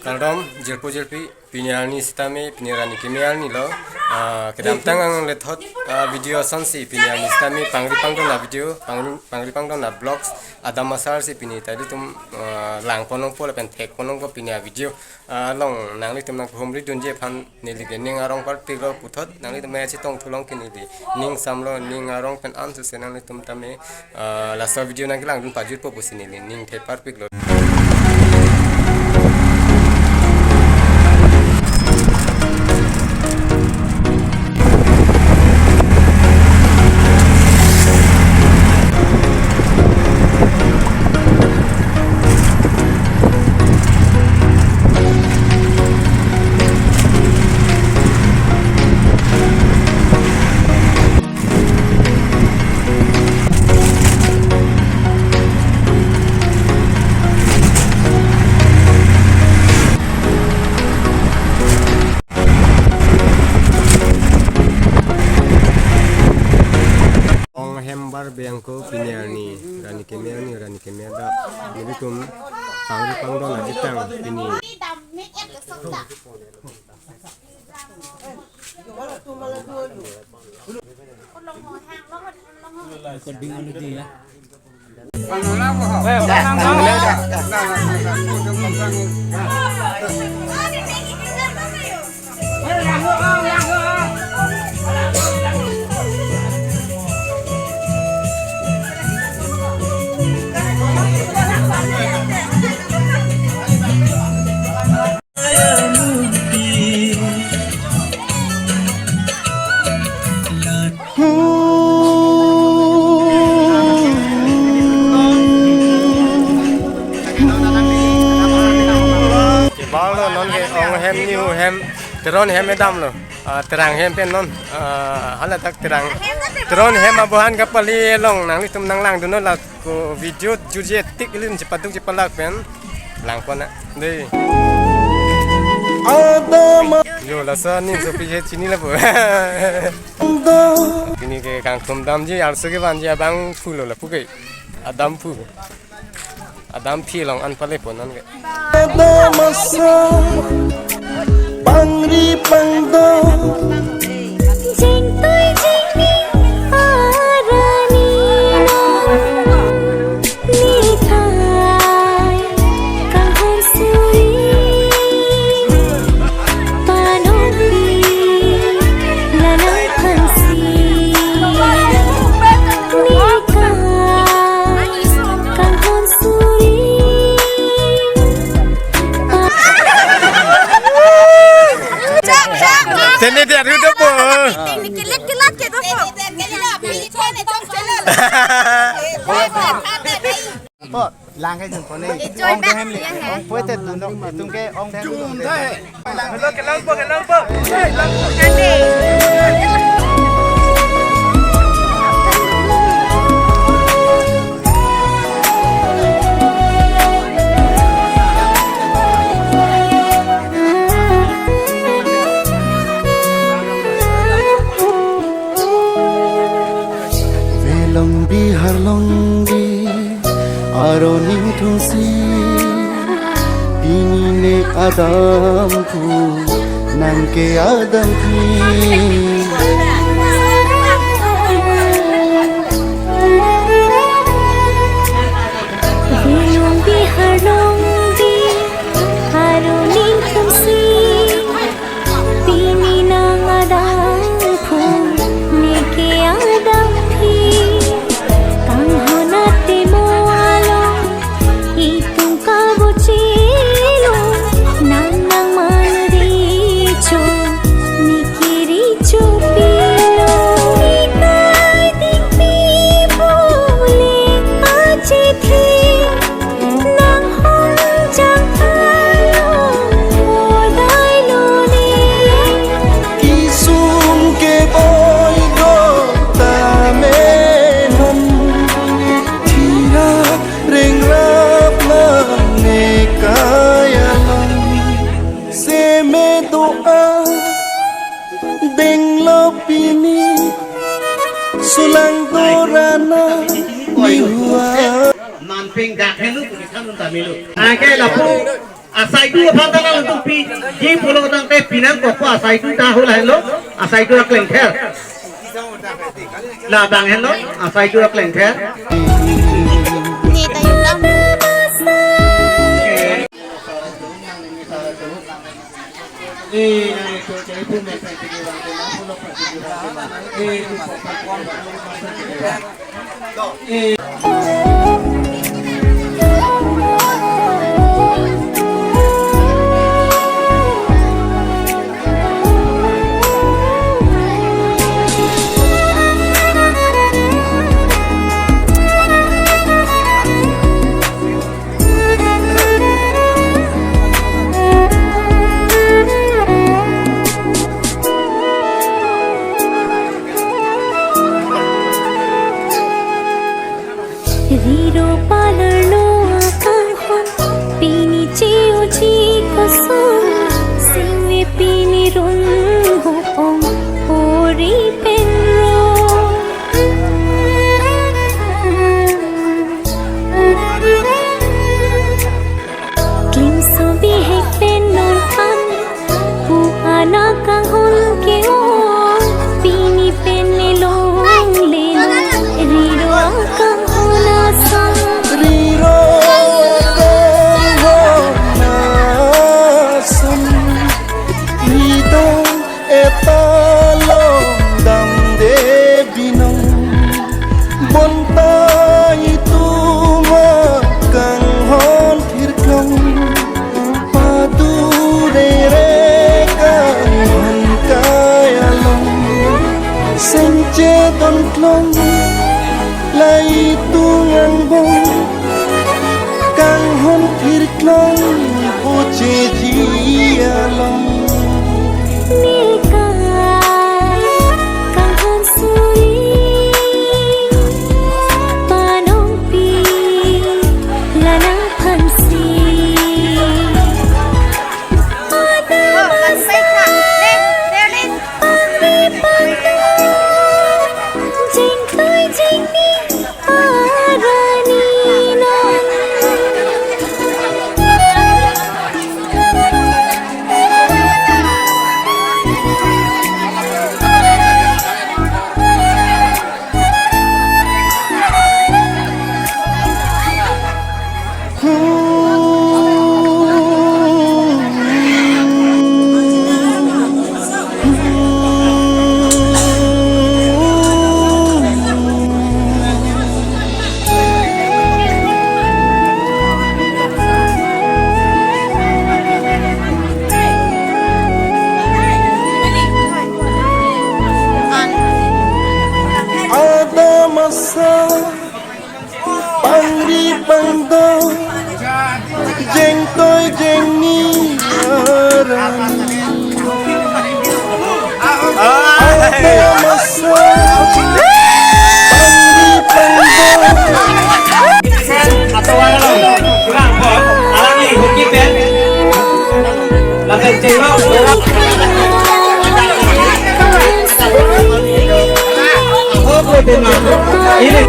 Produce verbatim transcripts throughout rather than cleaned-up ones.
Kardom, jirpo jirpi, pini arni sitame, pini arni keme arni lo. Ah, kedamtang nanglethot, ah, video asonsi, pini arni sitame, pangri pangdon a-video, pangri, pangri pangdon a-vlogs, adam asarsi pini ta ilitum, ah, langpon longpo lapen thekpon longpo pini a-video. Ah, along nanglitum nangpahumri dunji aphan neli ke ning arong parpiklo puthot, nanglitum mai chetong thulong ke neli ning samlo, ning arong pen ansose nanglitum tame, ah, laso video nangkelangdun pajutpo pusi neli ning the parpiklo. Ong hem bar beyangko pini arni, arni keme arni, arni keme adap. Nelitum pangri pangdon ajitang pini. Bang lo non ke ong hem nihu hem teron hem edam lo. Ah, terang hem pen non. Ah, hala dak terang. Teron hem abohan kapali along nanglitum nanglangdunnon la ko video jutje tik ilitum chepaduk chepalak pen langpon na. Dei. Adam. Yo, laso aning sopi he chini lapu. Pini ke kangthum damji, arso kevanji abangphu lo lapu ke. Adamphu. Adamphi along an pale pon non ke. Adam asa, pangri pangdon. Jingtui jingni arni non. Nitai kanghon suri. Panopi lalang phansi. Nikai kanghon suri. Tene dia ru dopo. Kilat kilat ke dopo. Po, lang ke jun po ne. Ong dam hem le. Ong po te dun nok, tung ke ong dam hem le. Hello, ke lang po, ke lang po. Velong Bihar longri aro ningthumsi, pini ne adamphu nang ke adamphi. Velong Bihar longri aro ningthumsi, pini nang adamphu, ne ke adamphi. Kanghon atemo along, itum kabuchilo, nang nangman recho, ne ke recho pilo. Nikai dingpi pule achithi. Nanghon jang along modai lone. Kisung ke boi do tame non. Thia ring rap lang ne kaya lang. Seme do a denglo pini. Sulang dorana nihu a. Manpeng dak henu, putithan unta melu. Angke lapu. Asaitu aphan ta nangtum piji pulo tangte pinangkokpo, asaitu ta hula henlo, asaitu aklengther. La bang henlo, asaitu aklengther. Riro palarno akanghon pini chioji kosong, singve pini rung hopong pori penro. Klingso bihek pen non an pu anak kanghon ke-o, pini pen lelong lelong riro akanghon asong. Riro akanghon asong, ida eta longdamde binong. Bonta itum akanghon thirklong, padurere kanghon kai along. Sengche donklong, la itum angbong, kanghon thirklong pocheji along. Nekai kanghon suri panongpi la nangphansi. Ada masa pangri pangri, jengtoi jengni arani non. Ada masa pangri pangdang, jengtoi jengni arani. Ada masa pangri pangdang. Atau alang, kurang, alangli hoki pen. Lapen cengok. Ini.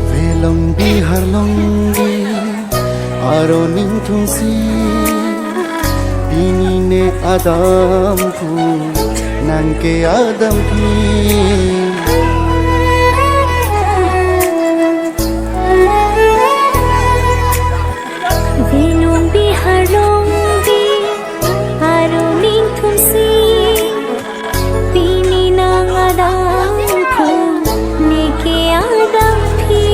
Velong bihar longdi aro ningthumsi, pini ne adampu nangke adampi. Velong bihar longdi aro ningthumsi, pini nang adampu neke adampi.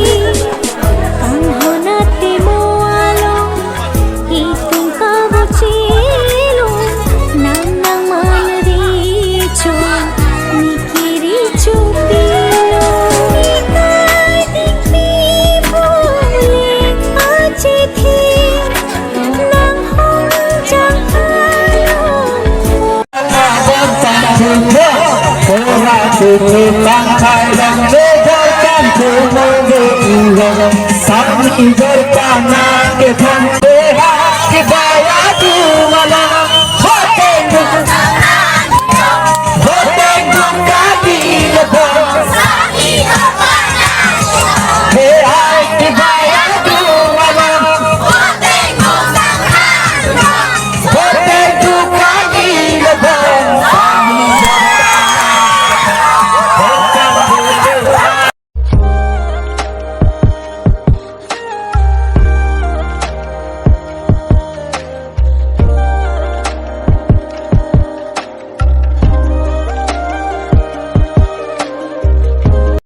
Bang thai bang le jar kan tu mo le tu ho. Sami jar kana ke thang te ha ke baya tu mala